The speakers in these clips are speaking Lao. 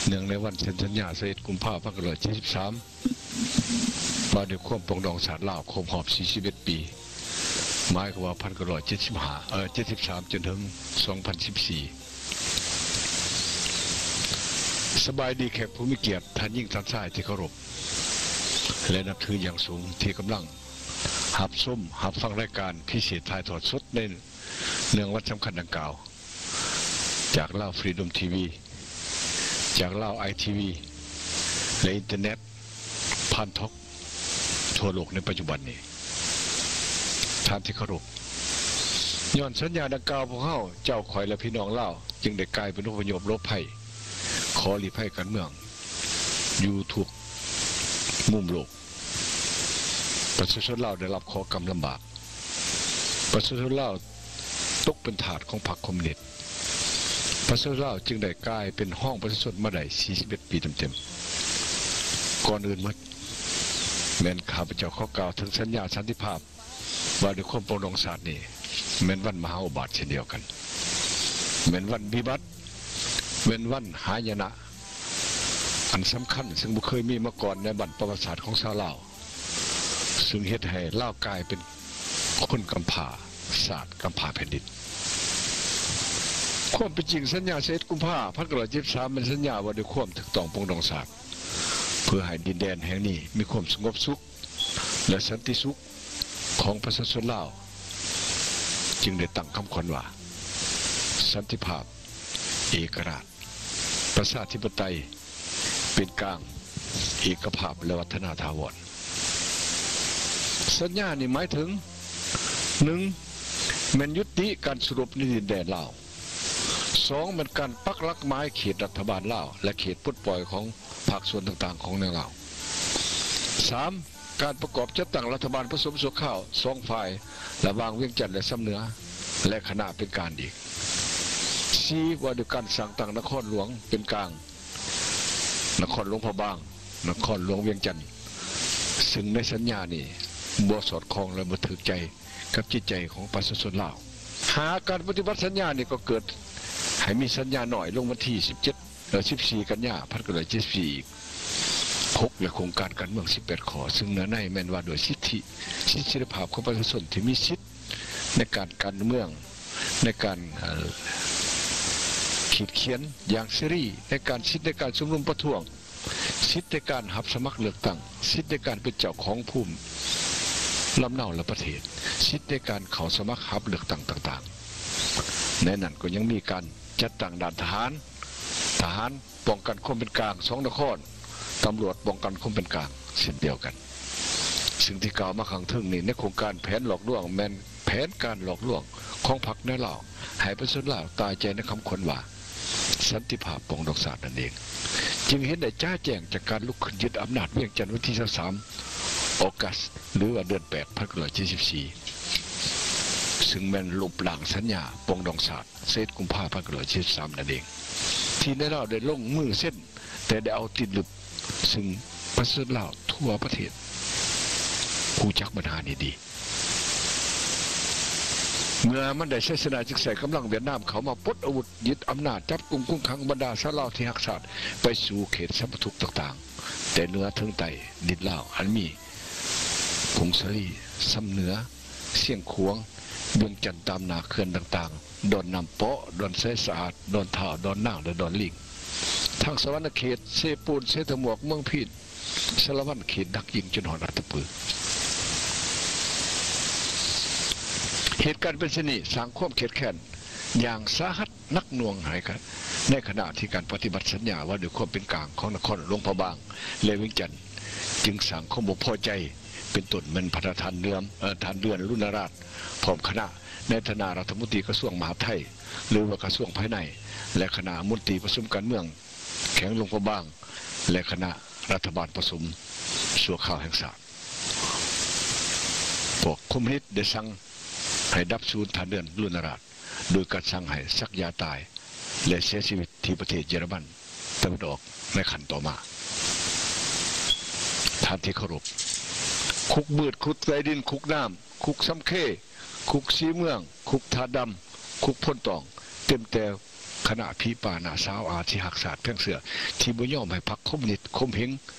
ເນື່ອງໃນວັນເຊັນສັນຍາ ຊາວເອັດ ກຸມພາ ພັນເກົ້າຮ້ອຍເຈັດສິບສາມ ວ່າດ້ວຍຄວາມປອງດອງຊາດລາວຄົບຮອບ ສີ່ສິບເອັດ ປີ, ໝາຍຄວາມວ່າ ພັນເກົ້າຮ້ອຍເຈັດສິບຫ້າ ເອີ່ ເຈັດສິບສາມ ຈົນເຖິງ ສອງພັນສິບສີ່. ສະບາຍດີແຂກຜູ້ມີກຽດ, ທ່ານຍິງທ່ານຊາຍທີ່ເຄົາລົບ ແລະ ນັບຖືຢ່າງສູງ ທີ່ກຳລັງຮັບຊົມ ຮັບຟັງລາຍການພິເສດຖ່າຍທອດສົດໃນເນື່ອງວັນສຳຄັນດັ່ງກ່າວ ຈາກລາວຟຣີດອມທີວີ ຈາກລາວໄອທີວີ ແລະ ອິນເຕີເນັດ ຜ່ານທອກ ທົ່ວໂລກໃນປັດຈຸບັນນີ້. ທ່ານທີ່ເຄົາລົບ, ຍ້ອນສັນຍາດັ່ງກ່າວ ພວກເຮົາ, ເຈົ້າ, ຂ້ອຍ ແລະ ພີ່ນ້ອງລາວ ຈຶ່ງໄດ້ກາຍເປັນອົບພະຍົບຫຼົບໄພ, ຂໍລີ້ໄພການເມືອງ ຢູ່ທຸກມຸມໂລກ. ປະຊາຊົນລາວໄດ້ຮັບເຄາະກຳລຳບາກ. ປະຊາຊົນລາວຕົກເປັນທາດຂອງພັກຄອມມູນິດ. ປະຊາຊົນລາວຈຶ່ງໄດ້ກາຍເປັນຮອງປະຊາຊົນມາໄດ້ ສີ່ສິບເອັດ ປີເຕັມໆ. ກ່ອນອື່ນໝົດ, ແມ່ນຂ້າພະເຈົ້າຂໍກ່າວເຖິງສັນຍາສັນຕິພາບ ວ່າດ້ວຍຄວາມປອງດອງຊາດນີ້ ແມ່ນວັນມະຫາອຸບາດເຊັ່ນດຽວກັນ, ແມ່ນວັນວິບັດ, ແມ່ນວັນຫາຍະນະອັນສຳຄັນ ເຊິ່ງບໍ່ເຄີຍມີມາກ່ອນໃນບັ້ນປະຫວັດສາດຂອງຊາວລາວ, ເຊິ່ງເຮັດໃຫ້ລາວກາຍເປັນຄົນກຳພ້າຊາດ, ກຳພ້າແຜ່ນດິນ. ຄວາມເປັນຈິງ, ສັນຍາຊາວເອັດ ກຸມພາ ພັນເກົ້າຮ້ອຍເຈັດສິບສາມ ແມ່ນສັນຍາວ່າດ້ວຍຄວາມຖືກຕ້ອງປອງດອງຊາດ ເພື່ອໃຫ້ດິນແດນແຫ່ງນີ້ມີຄວາມສະຫງົບສຸກ ແລະ ສັນຕິສຸກຂອງປະຊາຊົນລາວ, ຈຶ່ງໄດ້ຕັ້ງຄຳຂວັນວ່າ ສັນຕິພາບ, ເອກະລາດ, ປະຊາທິປະໄຕ, ເປັນກາງ, ເອກະພາບ ແລະ ວັດທະນາຖາວອນ. ສັນຍານີ້ໝາຍເຖິງ ໜຶ່ງ ແມ່ນຍຸຕິການສູ້ລົບໃນດິນແດນລາວ, ສອງ ແມ່ນການປັກຫຼັກໝາຍເຂດລັດຖະບານລາວ ແລະ ເຂດປົດປ່ອຍຂອງພາກສ່ວນຕ່າງໆຂອງໃນລາວ, ສາມ ການປະກອບຈັດຕັ້ງລັດຖະບານປະສົມຊົ່ວຄາວສອງຝ່າຍ ລະຫວ່າງວຽງຈັນ ແລະ ຊຳເໜືອ ແລະ ຄະນະເປັນກາງອີກ, ສີ່ ວ່າດ້ວຍການສ້າງຕັ້ງນະຄອນຫຼວງເປັນກາງ, ນະຄອນຫຼວງພະບາງ, ນະຄອນຫຼວງວຽງຈັນ, ເຊິ່ງໃນສັນຍານີ້ບໍ່ສອດຄ່ອງ ແລະ ບໍ່ຖືກໃຈກັບຈິດໃຈຂອງປະຊາຊົນລາວ. ຫ້າ ການປະຕິບັດສັນຍານີ້ກໍເກີດໃຫ້ມີສັນຍານ້ອຍລົງວັນທີສິບເຈັດ ເອີ ສິບສີ່ ກັນຍາ ພັນເກົ້າຮ້ອຍເຈັດສິບສີ່ ອີກ ຫົກ ແລະ ໂຄງການການເມືອງ ສິບແປດ ຂໍ້, ເຊິ່ງເນື້ອໃນແມ່ນວ່າດ້ວຍສິດທິ ສິດເສລີພາບຂອງປະຊາຊົນທີ່ມີສິດໃນການ ການເມືອງ, ໃນການ ເອີ ຂີດຂຽນຢ່າງເສລີ, ໃນການ ສິດໃນການຊຸມນຸມປະທ້ວງ, ສິດໃນການຮັບສະໝັກເລືອກຕັ້ງ, ສິດໃນການເປັນເຈົ້າຂອງພູມລຳເນົາ ແລະ ປະເທດ, ສິດໃນການເຂົ້າສະໝັກຮັບເລືອກຕັ້ງຕ່າງໆ. ໃນນັ້ນກໍຍັງມີການຈັດຕັ້ງດ້ານທະຫານ, ທະຫານປ້ອງກັນຄວາມເປັນກາງສອງນະຄອນ, ຕຳຫຼວດປ້ອງກັນຄວາມເປັນກາງເຊັ່ນດຽວກັນ. ເຊິ່ງທີ່ກ່າວມາຂ້າງເທິງນີ້ ໃນໂຄງການແຜນຫຼອກລວງ ແມ່ນແຜນການຫຼອກລວງຂອງພັກໃນລາວ ໃຫ້ປະຊາຊົນລາວຕາຍໃຈໃນຄຳຂວັນວ່າ ສັນຕິພາບປອງດອງຊາດນັ້ນເອງ, ຈຶ່ງເຫັນໄດ້ຈະແຈ້ງຈາກການລຸກຂຶ້ນຍຶດອຳນາດວຽງຈັນວັນທີຊາວສາມ ອອກັສ ຫຼືວ່າເດືອນແປດ ພັນເກົ້າຮ້ອຍເຈັດສິບສີ່ ເຊິ່ງແມ່ນລົບລ້າງສັນຍາປອງດອງຊາດ ຊາວເອັດ ກຸມພາ ພັນເກົ້າຮ້ອຍເຈັດສິບສາມ ນັ້ນເອງ ທີ່ໃນລາວໄດ້ລົງມືເຊັນ ແຕ່ໄດ້ເອົາຕີນລຶບ, ເຊິ່ງປະຊາຊົນລາວທົ່ວປະເທດຮູ້ຈັກບັນຫານີ້ດີ. ເມື່ອມັນໄດ້ໄຊຊະນະ ຈຶ່ງໃຊ້ກຳລັງຫວຽດນາມເຂົ້າມາປົດອາວຸດ, ຍຶດອຳນາດ, ຈັບກຸມຄຸມຂັງບັນດາຊາວລາວທີ່ຮັກຊາດໄປສູ່ເຂດສຳປະທຸກຕ່າງໆ ແຕ່ເໜືອເຖິງໃຕ້ດິນລາວ ອັນມີຜົ້ງສາລີ, ຊຳເໜືອ, ຊຽງຂວາງ, ວຽງຈັນຕາມໜ້າເຂື່ອນຕ່າງໆ, ດອນນ້ຳເປາະ, ດອນໄຊສະອາດ, ດອນທ້າວ, ດອນນາງ ແລະ ດອນລີງ, ທັງສະຫວັນນະເຂດ, ເຊໂປນ, ເຊຕະໝວກ, ເມືອງພີນ, ສາລະວັນ, ເຂດດັກຍິງ ຈົນຮອດອັດຕະປື. ເຫດການເປັນເຊັ່ນນີ້ ສ້າງຄວາມຄຽດແຄ້ນຢ່າງສາຫັດ ໜັກໜ່ວງໃຫ້ ໃນຂະນະທີ່ການປະຕິບັດສັນຍາວ່າດ້ວຍຄວາມເປັນກາງຂອງນະຄອນຫຼວງພະບາງ ແລະ ວຽງຈັນ ຈຶ່ງສ້າງຄວາມບໍ່ພໍໃຈ ເປັນຕົ້ນແມ່ນພະນະທ່ານເດືອນ ເອີ ທ່ານເດືອນ ລຸນນະລາດ ພ້ອມຄະນະ ໃນຖານະລັດຖະມົນຕີກະຊວງມະຫາດໄທ ຫຼືວ່າກະຊວງພາຍໃນ ແລະ ຄະນະມົນຕີປະຊຸມການເມືອງແຂວງຫຼວງພະບາງ ແລະ ຄະນະລັດຖະບານປະຊຸມຊົ່ວຄາວແຫ່ງຊາດ. ພວກຄອມມູນິດໄດ້ສັ່ງໃຫ້ດັບສູນທ່ານເດືອນ ລຸນນະລາດ ໂດຍການສັ່ງໃຫ້ສັກຢາຕາຍ ແລະ ເສຍຊີວິດທີ່ປະເທດເຢຍລະມັນຕາເວັນອອກໃນຂັ້ນຕໍ່ມາ. ທ່ານທີ່ເຄົາລົບ, ຄຸກມືດ, ຄຸກໃຕ້ດິນ, ຄຸກນ້ຳ, ຄຸກສຳເຄ, ຄຸກສີເມືອງ, ຄຸກທາດດຳ, ຄຸກໂພນຕອງ ເຕັມແຕ່ ຄະນະຜີປ່າໜ້າຊາວອາດຊິຮັກຊາດພຽງເຊື່ອ ທີ່ບໍ່ຍອມໃຫ້ພັກຄອມມູນິດຂົ່ມເຫງ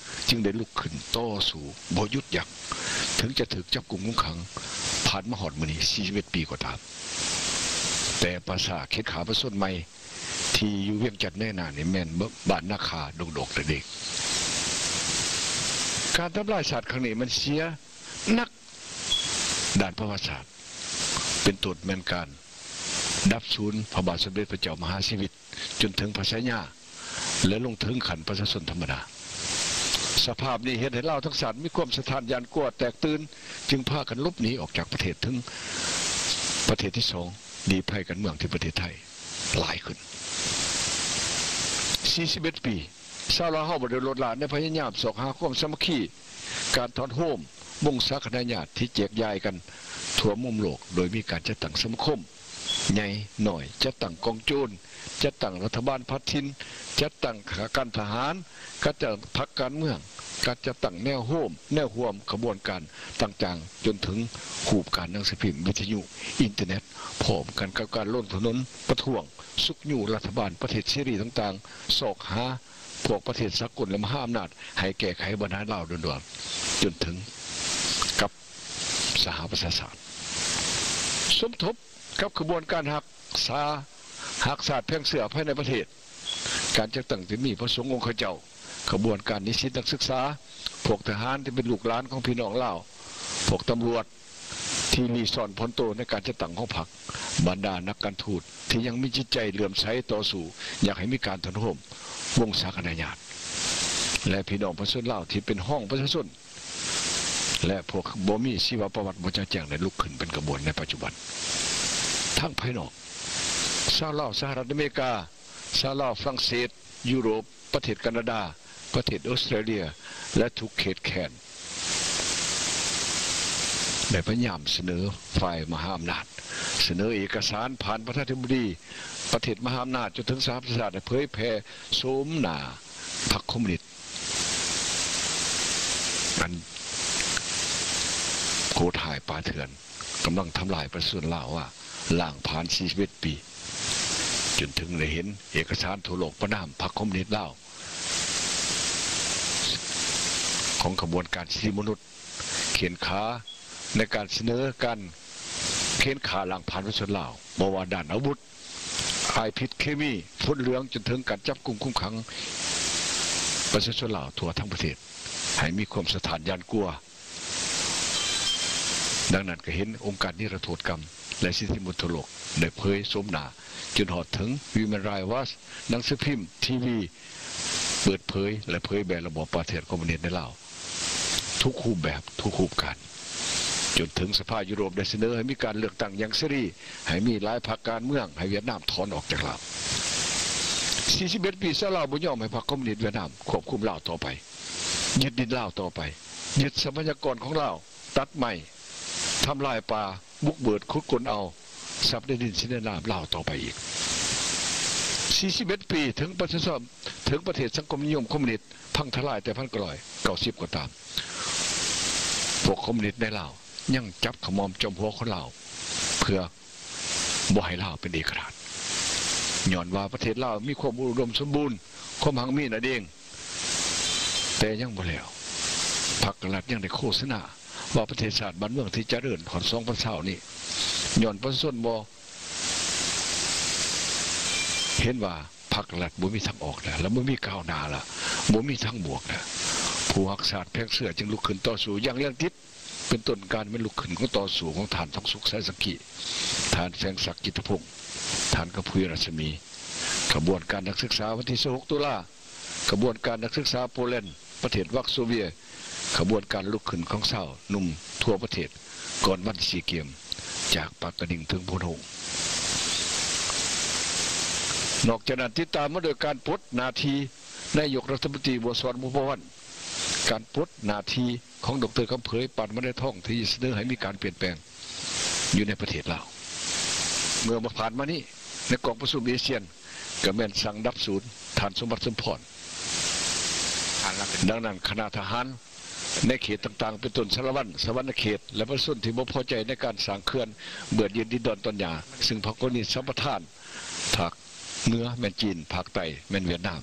ຈຶ່ງໄດ້ລຸກຂຶ້ນຕໍ່ສູ້ບໍ່ຢຸດຢັ້ງ ເຖິງຈະຖືກຈັບກຸມຄຸມຂັງ ຜ່ານມາຮອດມື້ນີ້ ສີ່ສິບເອັດ ປີກໍຕາມ. ແຕ່ປ່າຊ້າເຂດຂ້າປະຊາຊົນໃໝ່ ທີ່ຢູ່ວຽງຈັນໃນໜ້ານີ້ແມ່ນບ້ານນາຄາດົງໂດກນັ້ນເອງ. ການທຳລາຍຊາດຄັ້ງນີ້ມັນເສຍໜັກດ້ານປະຫວັດສາດ ເປັນຕົ້ນແມ່ນການດັບສູນພະບາດສົມເດັດພະເຈົ້າມະຫາຊີວິດ ຈົນເຖິງພະຊາຍາ ແລະ ລົງເຖິງຂັ້ນປະຊາຊົນທຳມະດາ. ສະພາບນີ້ເຮັດໃຫ້ລາວທັງຊາດມີຄວາມສະທ້ານຢ້ານກົວແຕກຕື່ນ ຈຶ່ງພາກັນຫຼົບໜີອອກຈາກປະເທດ ເຖິງປະເທດທີສອງ ລີ້ໄພການເມືອງທີ່ປະເທດໄທຫຼາຍຂຶ້ນ. ສີ່ສິບເອັດ ປີ ຊາວລາວເຮົາບໍ່ໄດ້ລົດລະໃນພະຍາຍາມຊອກຫາຄວາມສາມັກຄີ, ການຖອນໂຮມວົງສາຄະນາຍາດທີ່ແຈກຢາຍກັນທົ່ວມຸມໂລກ ໂດຍມີການຈັດຕັ້ງສະມາຄົມ ໃຫຍ່ນ້ອຍ, ຈັດຕັ້ງກອງໂຈນ, ຈັດຕັ້ງລັດຖະບານພັດຖິ່ນ, ຈັດຕັ້ງການທະຫານ, ການຈັດຕັ້ງພັກການເມືອງ, ການຈັດຕັ້ງແນວໂຮມ, ແນວຮ່ວມຂະບວນການຕ່າງໆ ຈົນເຖິງຮູບການໜັງສືພິມ, ວິທະຍຸ, ອິນເຕີເນັດ, ພ້ອມກັນກັບການລົງຖະໜົນປະທ້ວງ, ຊຸກຍູ້ລັດຖະບານປະເທດເສລີຕ່າງໆ, ຊອກຫາ ພວກປະເທດສາກົນ ແລະ ມະຫາອຳນາດໃຫ້ແກ້ໄຂບັນຫາລາວດ່ວນໆ ຈົນເຖິງກັບສະຫະປະຊາຊາດ. ສົມທົບກັບຂະບວນການຮັກສາ ຮັກຊາດແພງເຊື້ອພາຍໃນປະເທດ, ການຈັດຕັ້ງທີ່ມີພະສົງອົງຄະເຈົ້າ, ຂະບວນການນິສິດນັກສຶກສາ, ພວກທະຫານທີ່ເປັນລູກຫຼານຂອງພີ່ນ້ອງລາວ, ພວກຕຳຫຼວດ, ທີ່ລີ້ຊ່ອນຜ່ອນໂຕໃນການຈັດຕັ້ງຂອງພັກ, ບັນດານັກການທູດທີ່ຍັງມີຈິດໃຈເຫຼື້ອມໃສຕໍ່ສູ້ ຢາກໃຫ້ມີການຖອນໂຮມວົງສາຄະນາຍາດ ແລະ ພີ່ນ້ອງປະຊາຊົນລາວທີ່ເປັນຮອງປະຊາຊົນ ແລະ ພວກບໍ່ມີຊີວະປະຫວັດບໍ່ຈະແຈ້ງ ໄດ້ລຸກຂຶ້ນເປັນຂະບວນໃນປັດຈຸບັນ. ທາງພາຍນອກ, ຊາວລາວສະຫະລັດອາເມລິກາ, ຊາວລາວຝຣັ່ງເສດ, ຢູໂຣບ, ປະເທດການາດາ, ປະເທດອົດສະຕຣາເລຍ ແລະ ທຸກເຂດແຄນ ໄດ້ພະຍາຍາມສະເໜີຝ່າຍມະຫາອຳນາດ, ສະເໜີເອກະສານຜ່ານປະທານາທິບໍດີປະເທດມະຫາອຳນາດ ຈົນເຖິງສະຫະປະຊາຊາດ ໃຫ້ເຜີຍແຜ່ໂສມໜ້າພັກຄອມມູນິດ ອັນໂຫດຮ້າຍປ່າເຖື່ອນ ກຳລັງທຳລາຍປະຊາຊົນລາວວ່າ ລ້າງຜານສີ່ສິບເອັດປີ ຈົນເຖິງໄດ້ເຫັນເອກະສານທົ່ວໂລກປະນາມພັກຄອມມູນິດລາວ ຂອງຂະບວນການສິດທິມະນຸດ ເຂັນຂາໃນການສະເໜີການເຂັນຂ້າລ້າງຜານປະຊາຊົນລາວ ບໍ່ວ່າດ້ານອາວຸດ, ອາຍພິດເຄມີ, ຝຸ່ນເຫຼືອງ, ຈົນເຖິງການຈັບກຸມຄຸມຂັງປະຊາຊົນລາວທົ່ວທັງປະເທດ ໃຫ້ມີຄວາມສະທ້ານຢ້ານກົວ. ດັ່ງນັ້ນກໍເຫັນອົງການນິລະໂທດກຳ ແລະ ສິດທິມະນຸດທົ່ວໂລກໄດ້ເຜີຍໂສມໜ້າ ຈົນຮອດເຖິງ Human Rights Watch, ໜັງສືພິມ, ທີວີ ເປີດເຜີຍ ແລະ ເຜີຍແຜ່ລະບອບປາເຖື່ອນຄອມມູນິດໃນລາວ ທຸກຮູບແບບ, ທຸກຮູບການ, ຈົນເຖິງສະພາຢູໂຣບໄດ້ສະເໜີໃຫ້ມີການເລືອກຕັ້ງຢ່າງເສລີ, ໃຫ້ມີຫຼາຍພັກການເມືອງ, ໃຫ້ຫວຽດນາມຖອນອອກຈາກລາວ. ສີ່ສິບເອັດປີ ຊາວລາວບໍ່ຍອມໃຫ້ພັກຄອມມູນິດຫວຽດນາມຄວບຄຸມລາວຕໍ່ໄປ, ຍຶດດິນລາວຕໍ່ໄປ, ຍຶດຊັບພະຍາກອນຂອງລາວ, ຕັດໄມ້, ທຳລາຍປ່າ, ບຸກເບີດຂຸດຄົ້ນເອົາຊັບໃນດິນຊິນໃນນ້ຳລາວຕໍ່ໄປອີກ. ສີ່ສິບເອັດປີ ເຖິງປະຊາຊົນ, ເຖິງປະເທດສັງຄົມນິຍົມຄອມມູນິດພັງທະລາຍແຕ່ພັນເກົ້າຮ້ອຍເກົ້າສິບກໍຕາມ, ພວກຄອມມູນິດໃນລາວຍັງຈັບຂະໝໍ້ມຈອມຫົວຄົນລາວ ເພື່ອບໍ່ໃຫ້ລາວເປັນເອກະລາດ, ຍ້ອນວ່າປະເທດລາວມີຄວາມອຸດົມສົມບູນ, ຄວາມຮັ່ງມີນັ້ນເອງ. ແຕ່ຍັງບໍ່ແລ້ວ, ພັກລັດຍັງໄດ້ໂຄສະນາວ່າປະເທດຊາດບ້ານເມືອງທີ່ຈະເລີນຮອດສອງພັນຊາວນີ້ ຍ້ອນປະຊາຊົນບໍ່ເຫັນວ່າພັກລັດບໍ່ມີທາງອອກແລ້ວ ແລະ ບໍ່ມີກ້າວໜ້າແລ້ວ, ບໍ່ມີທາງບວກແລ້ວ. ຜູ້ຮັກຊາດແພງເຊື້ອຈຶ່ງລຸກຂຶ້ນຕໍ່ສູ້ຢ່າງແລງຕິດ, ເປັນຕົ້ນການແມ່ນລຸກຂຶ້ນຂອງຕໍ່ສູ້ຂອງທ່ານ ທອງສຸກ ສາຍສັງກີ, ທ່ານ ແສງສັກ ຈິດຕະພົງ, ທ່ານ ກຳພູ ລັດສະໝີ, ຂະບວນການນັກສຶກສາວັນທີຊາວຫົກ ຕຸລາ, ຂະບວນການນັກສຶກສາໂປແລນ, ປະເທດວັກໂຊເວຍ, ຂະບວນການລຸກຂຶ້ນຂອງຊາວໜຸ່ມທົ່ວປະເທດກ່ອນວັນຊີເກມ, ຈາກປາກກະດິງເຖິງໂພນໂຮງ. ນອກຈາກນັ້ນ, ຕິດຕາມມາດ້ວຍການປົດໜ້າທີ່ນາຍົກລັດຖະມົນຕີ ບົວສອນ ວົງພະວັນ, ການປົດໜ້າທີ່ຂອງ ດຣ ຄຳເຜີຍ ປານມະໄນທອງ ທີ່ສະເໜີໃຫ້ມີການປ່ຽນແປງ ຢູ່ໃນປະເທດລາວ. ເມື່ອຜ່ານມານີ້ ໃນກອງປະຊຸມອາຊຽນ ກໍແມ່ນສັ່ງດັບສູນທ່ານ ສົມບັດ ສົມພອນ. ດັ່ງນັ້ນ ຄະນະທະຫານໃນເຂດຕ່າງໆ ເປັນຕົ້ນ ສາລະວັນ, ສະຫວັນນະເຂດ ແລະ ປະຊາຊົນທີ່ບໍ່ພໍໃຈໃນການສ້າງເຂື່ອນເບືອດເຢັນດິນດອນຕອນຫຍ້າ ຊຶ່ງພັກຄອມມູນິດສຳປະທານ ພາກ ເໜືອແມ່ນຈີນ, ພາກໃຕ້ແມ່ນຫວຽດນາມ,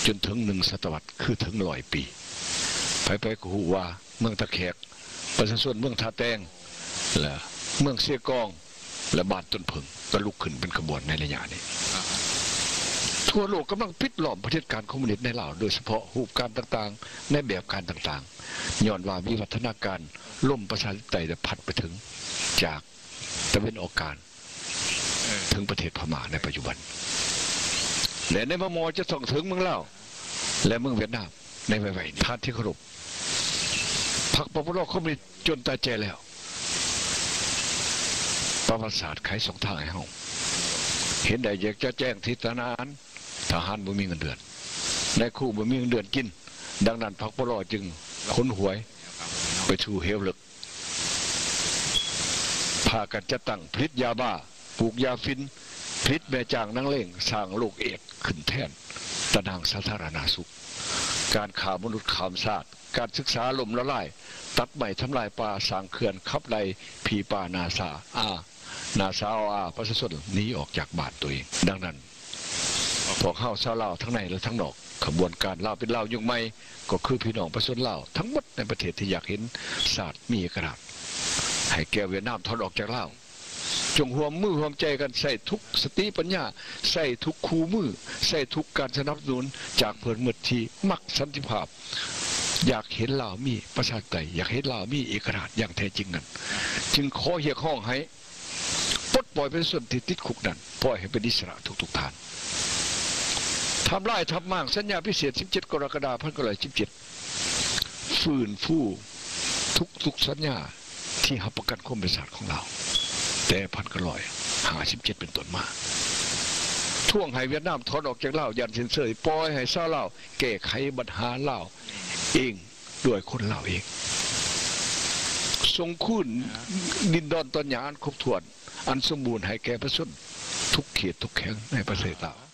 ຈົນເຖິງໜຶ່ງສະຕະວັດ ຄືເຖິງຮ້ອຍປີ. ໃຜໆກໍຮູ້ວ່າເມືອງທ່າແຂກ, ປະຊາຊົນເມືອງທ່າແຕງ ແລະ ເມືອງເຊກອງ ແລະ ບ້ານຕົ້ນເຜິ້ງ ກໍລຸກຂຶ້ນເປັນຂະບວນໃນໄລຍະນີ້. ທົ່ວໂລກກຳລັງປິດລ້ອມຜະເດັດການຄອມມູນິດໃນລາວ, ໂດຍສະເພາະຮູບການຕ່າງໆ ໃນແບບການຕ່າງໆ, ຍ້ອນວ່າວິວັດທະນາການລົມປະຊາທິປະໄຕໄດ້ພັດໄປເຖິງຈາກຕາເວັນອອກກາງ ເຖິງປະເທດພະມ້າໃນປັດຈຸບັນ ແລະ ໃນມະມໍຈະຕ້ອງເຖິງເມືອງລາວ ແລະ ເມືອງຫວຽດນາມໃນໄວໆນີ້. ທ່ານທີ່ເຄົາລົບ, ພັກ ປປລ ຄອມມູນິດຈົນຕາແຈແລ້ວ. ປະຫວັດສາດໄຂສອງທາງໃຫ້ເຮົາເຫັນໄດ້ ຢາກຈະແຈ້ງທີ່ທະຫານ, ທະຫານບໍ່ມີເງິນເດືອນ, ນາຍຄູບໍ່ມີເງິນເດືອນກິນ, ດັ່ງນັ້ນ ພັກ ປປລ ຈຶ່ງຂົນຫວຍໄປສູ່ເຫວເລິກ. ພາກັນຈັດຕັ້ງຜະລິດຢາບ້າ, ປູກຢາຝິ່ນ, ຜະລິດແມ່ຈ້າງນາງເລງ, ສ້າງໂລກເອດສ໌ຂຶ້ນແທນຕາໜ່າງສາທາລະນະສຸກ, ການຄ້າມະນຸດຂ້າມຊາດ, ການສຶກສາລົ້ມລະລາຍ, ຕັດໄມ້ທຳລາຍປ່າ, ສ້າງເຂື່ອນຂັບໄລ່ຜີປ່າໜ້າຊາອາ, ໜ້າຊາອາ, ປະຊາຊົນໜີອອກຈາກບ້ານຕົວເອງ. ດັ່ງນັ້ນ ພວກເຮົາຊາວລາວທັງໃນ ແລະ ທັງນອກ, ຂະບວນການລາວເປັນລາວຍຸກໃໝ່ ກໍຄືພີ່ນ້ອງປະຊາຊົນລາວທັງໝົດໃນປະເທດທີ່ຢາກເຫັນຊາດມີເອກະລາດ ໃຫ້ແກ່ຫວຽດນາມຖອນອອກຈາກລາວ. ຈົ່ງຮ່ວມມືຮ່ວມໃຈກັນ ໃຊ້ທຸກສະຕິປັນຍາ, ໃຊ້ທຸກຄູ່ມື, ໃຊ້ທຸກການສະໜັບສະໜູນຈາກເພື່ອນມິດທີ່ມັກສັນຕິພາບ, ຢາກເຫັນລາວມີປະຊາທິປະໄຕ, ຢາກເຫັນລາວມີເອກະລາດຢ່າງແທ້ຈິງນັ້ນ, ຈຶ່ງຂໍຮຽກຮ້ອງໃຫ້ ປົດປ່ອຍປະຊາຊົນທີ່ຕິດຄຸກນັ້ນ, ປ່ອຍໃຫ້ເປັນອິດສະຫຼະທຸກໆທ່ານ. ທຳລາຍທັບມ້າງສັນຍາພິເສດສິບເຈັດກໍລະກະດາພັນເກົ້າຮ້ອຍສິບເຈັດ, ຟື້ນຟູທຸກໆສັນຍາທີ່ຮັບປະກັນຄວາມເປັນຊາດຂອງລາວ ແຕ່ພັນເກົ້າຮ້ອຍຫ້າສິບເຈັດເປັນຕົ້ນມາ. ທວງໃຫ້ຫວຽດນາມຖອນອອກຈາກລາວຢ່າງສິ້ນເຊີຍ, ປ່ອຍໃຫ້ຊາວລາວແກ້ໄຂບັນຫາລາວເອງ ດ້ວຍຄົນລາວເອງ, ສົ່ງຄືນດິນດອນຕອນຫຍ້າອັນຄົບຖ້ວນ ອັນສົມບູນໃຫ້ແກ່ປະຊາຊົນທຸກເຂດທຸກແຂວງໃນປະເທດລາວ.